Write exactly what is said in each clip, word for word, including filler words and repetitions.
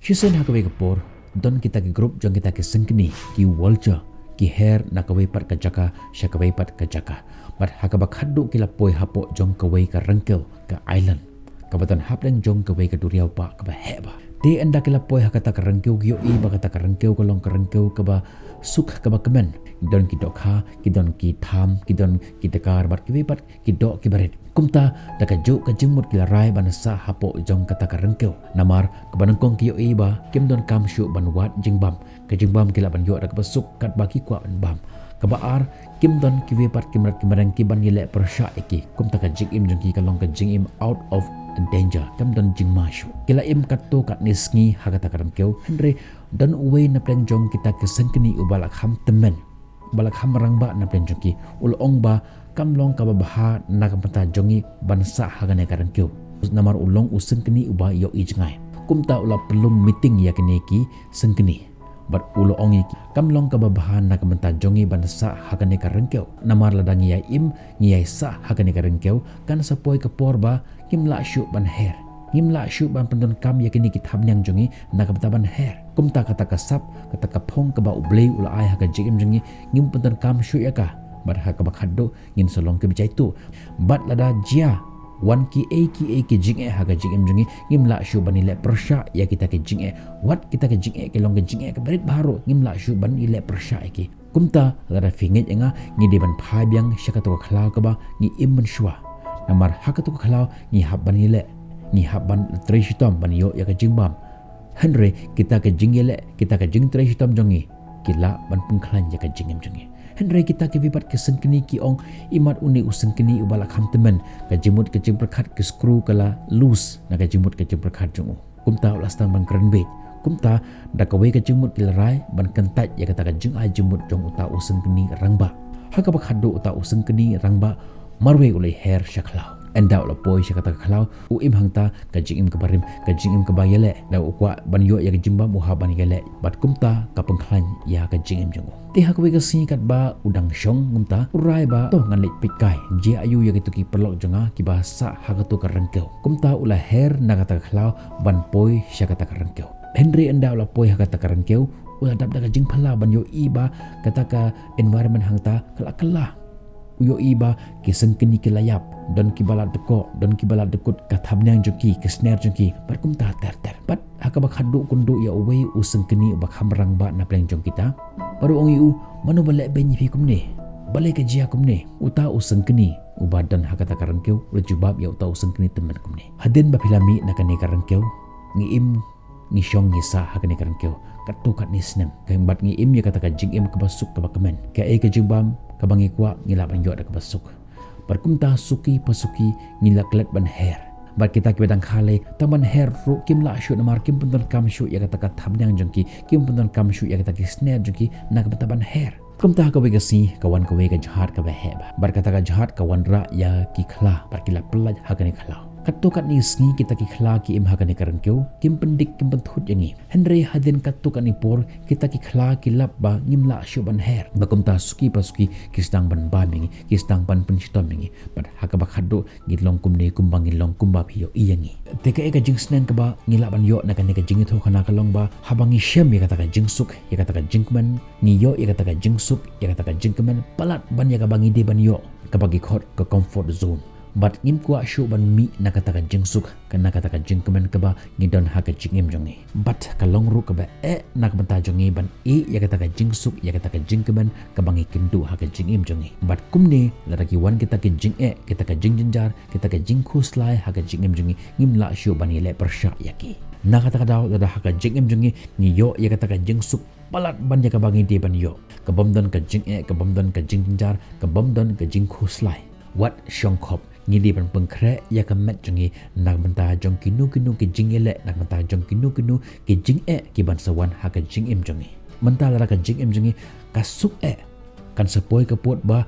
Shisien ha kawei ka por, don kita ki group jong kita ki syngkini, ki vulture, ki her na kawei pat ka jaka sha kawei pat ka jaka. Bad ha kaba khadduh ki la poi hapoh jong kawei ka ryngkew, ka island, kaba don hapdeng jong kawei ka duriaw ba kaba heh bha. Te ynda ki la poi ha kata ka ryngkew ki ïohi ba kata ka ryngkew ka long ka ryngkew kaba suk kaba kmen. Don ki dohkha, ki don ki tham, ki don ki dakar bad kiwei pat ki doh kiba rit. Kumta da kajuh ka jingmut ki la rai ban sah hapoh jong kata ka ryngkew. Namar kaba nyngkong ki ïohi ba kim don kam shuh ban wad jingbam. Ka jingbam ki lah ban ïoh da kaba suk katba ki kwah ban bam. Kaba ar, kim don kiwei pat ki mrad ki mreng kiban ïaleh pyrshah ïa ki. Kumta ka jingim jong ki ka long ka jingim out of danger. Kam don jingma shuh. Ki la im katto katne sngi ha kata ka ryngkew. Hynrei don uwei na pdeng jong kita ki syngkini uba la kham tymmen, uba la kham rangbah na pdeng jong ki. U la ong ba kam long kaba bha na ka bynta jong ngi ban sah ha kane ka ryngkew. Namar u long u syngkini uba ïohi jngai. Kumta u la pynlong meeting ïa kine ki syngkini. Bad u la ong ïa ki, kam long kaba bha na ka bynta jong ngi ban sah ha kane ka ryngkew. Namar lada ngi ïa im, ngi ïa sah ha kane ka ryngkew, kan sa poi ka por ba ngim lah shuh ban her. Ngim lah shuh ban pyndonkam ïa kine ki thapniang jong ngi na ka bynta ban her. Kumta kata ka sap, kata ka phong kaba U Blei u la ai ha ka jingim jong ngi, ngim pyndonkam shuh ïa ka. Bad ha kaba khadduh ngin sa long kiba jaituh. Bad lada jia wan kiei kiei ki jingeh ha ka jingim jong ngi, ngim lah shuh ban ïaleh pyrshah ïa kita ki jingeh. Wat kita ki jingeh ki long ki jingeh kiba rit bha ruh, ngim lah shuh ban ïaleh pyrshah ïa ki. Kumta lada phi ngeit ïa nga, ngi dei ban phai biang sha kata ka khlaw kaba ngi im mynshuwa. Namar ha kata ka khlaw ngi hap ban ïaleh, ngi hap ban trei shitom ban ïoh ïa ka jingbam. Hynrei kita ka jingïaleh, kita ka jingtrei shitom jong ngi, ki lah ban pynkhlaiñ ïa ka jingim jong ngi. Hynrei kita kiwei pat ki syngkini ki ong, imat une u syngkini uba la kham tymmen, ka jingmut ka jingpyrkhat ka skru ka la loose na ka jingmut ka jingpyrkhat jong u. Kumta u la sdang ban kren beit. Kumta da kawei ka jingmut ki la rai ban kyntait ïa kata ka jingai jingmut jong uta u syngkini rangbah. Ha kaba khadduh uta u syngkini rangbah marwei u la her sha khlaw. Ynda u la poi sha kata ka khlaw, u im hangta ka jingim kaba rim, ka jingim kaba ïaleh. Da u kwah ban ïoh ïa ka jingbam u hap ban ïaleh. Bad kumta ka pynkhlaiñ ïa ka jingim jong u. Te ha kawei ka sngi katba u dang shong kumta, u rai ba to ngan leit peit kai, jia aiu ïa kito ki paralok jong nga kiba sah ha kato ka ryngkew. Kumta u la her na kata ka khlaw ban poi sha kata ka ryngkew. Hynrei ynda u la poi ha kata ka ryngkew, u la dap da ka jingphylla ban ïohi ba kata ka environment hangta ka la kylla. U ïohi ba ki syngkini ki la ïap, don kiba la dkoh, don kiba la dkut ka thapniang jong ki, ki sner jong ki, bad kumta ter ter. Bad ha kaba khadduh kynduh ïa uwei u syngkini uba kham rangbah na pdeng jong kita. Bad u ong ïa u, mano ba leh beiñ ïa phi kumne? Balei ka jia kumne? Uta u syngkini uba don ha kata ka ryngkew u la jubab ïa uta u syngkini tymmen kumne. Hadien ba phi la mih na kane ka ryngkew, ngi im, ngi shong, ngi sah ha kane ka ryngkew katto katne snem. Ka bad ngi im ïa kata ka jingim kaba suk kaba kmen. Kaei ka jingbam kaba ngi kwah ngi lah ban ïoh da kaba suk. Bad kumta suki pa suki ngi la klet ban her. Bad kita kiba dang kha lei tang ban her ruh kim lah shuh namar kim pyndonkam shuh ïa kata ka thapniang jong ki, kim pyndonkam shuh ïa kata ki sner jong ki na ka bynta ban her. Kumta ha kawei ka sngi ka wan kawei ka jhad kaba heh bha. Bad kata ka jhad ka wanrah ïa ki khla bad ki la pyllait ha kane ka khlaw. Katto katne sngi kita ki khla ki im ha kane ka ryngkew, kim pyndik kim pynthut ïa ngi. Hynrei hadien katto katne por kita ki khla ki lap ba ngim lah shuh ban her. Bad kumta suki pa suki ki sdang ban bam ïa ngi, ki sdang ban pynshitom ïa ngi. Bad ha kaba khadduh ngi long kumne kumba ngi long kumba phi ïohi ïa ngi. Te kaei ka jingsneng kaba ngi lah ban ïoh na kane ka jingïathuhkhana ka long ba haba ngi shem ïa kata ka jingsuk, ïa kata ka jingkmen, ngi ïoh ïa kata ka jingsuk, ïa kata ka jingkmen palat ban ïa kaba ngi dei ban ïoh, kaba ki khot ka comfort zone. Bad ngim kwah shuh ban mih na kata ka jingsuk, ka na kata ka jingkmen kaba ngi don ha ka jingim jong ngi. Bad ka long ruh kaba eh na ka bynta jong ngi ban ïeh ïa kata ka jingsuk, ïa kata ka jingkmen kaba ngi kynduh ha ka jingim jong ngi. Bad kumne lada ki wan kita ki jingeh, kita ka jingjynjar, kita ka jingkhuslai ha ka jingim jong ngi, ngim lah shuh ban ïaleh pyrshah ïa ki. Na kata ka daw lada ha ka jingim jong ngi ngi ïoh ïa kata ka jingsuk palat ban ïa kaba ngi dei ban ïoh, ka bym don ka jingeh, ka bym don ka jingjynjar, ka bym don ka jingkhuslai, wat shongkhop, ngi dei ban pynkhreh ïa ka met jong ngi na ka bynta jong kino kino ki jingïaleh, na ka bynta jong kino kino ki jingeh kiban sa wan ha ka jingim jong ngi. Mynta lada ka jingim jong ngi ka suk eh, kan sa poi ka por ba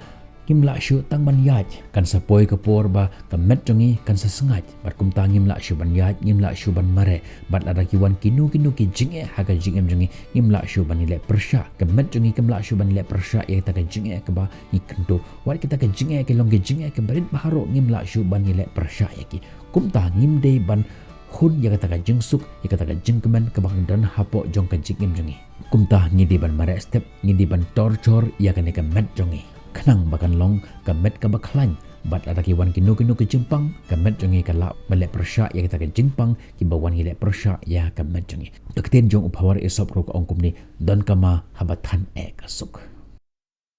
ngim lah shuh tang ban ïaid. Kan sa poi ka por ba ka met jong ngi kan sa sngaid. Bad kumta ngim lah shuh ban ïaid, ngim lah shuh ban mareh. Bad lada ki wan kino kino ki jingeh ha ka jingim jong ngi, ngim lah shuh ban ïaleh pyrshah. Ka met jong ngi kam lah shuh ban ïaleh pyrshah ïa kata ka jingeh kaba ngi kynduh. Wat kita ka jingeh ki long ki jingeh kiba rit bha ruh, ngim lah shuh ban ïaleh pyrshah ïa ki. Kumta ngim dei ban hun ïa kata ka jingsuk, ïa kata ka jingkmen kaba kan don hapoh jong ka jingim jong ngi. Kumta ngi dei ban mareh step, ngi dei ban torjhor ïa kane ka met jong ngi, khnang ba kan long ka met kaba khlaiñ. Bad lada ki wan kino kino ki jingpang, ka met jong ngi ka lah ban leh pyrshah ïa kata ka jingpang kiba wan ngi leh pyrshah ïa ka met jong ngi. Ka ktien jong u Pawar Isop ruh ka ong kumne, "Don ka ma haba than eh ka suk."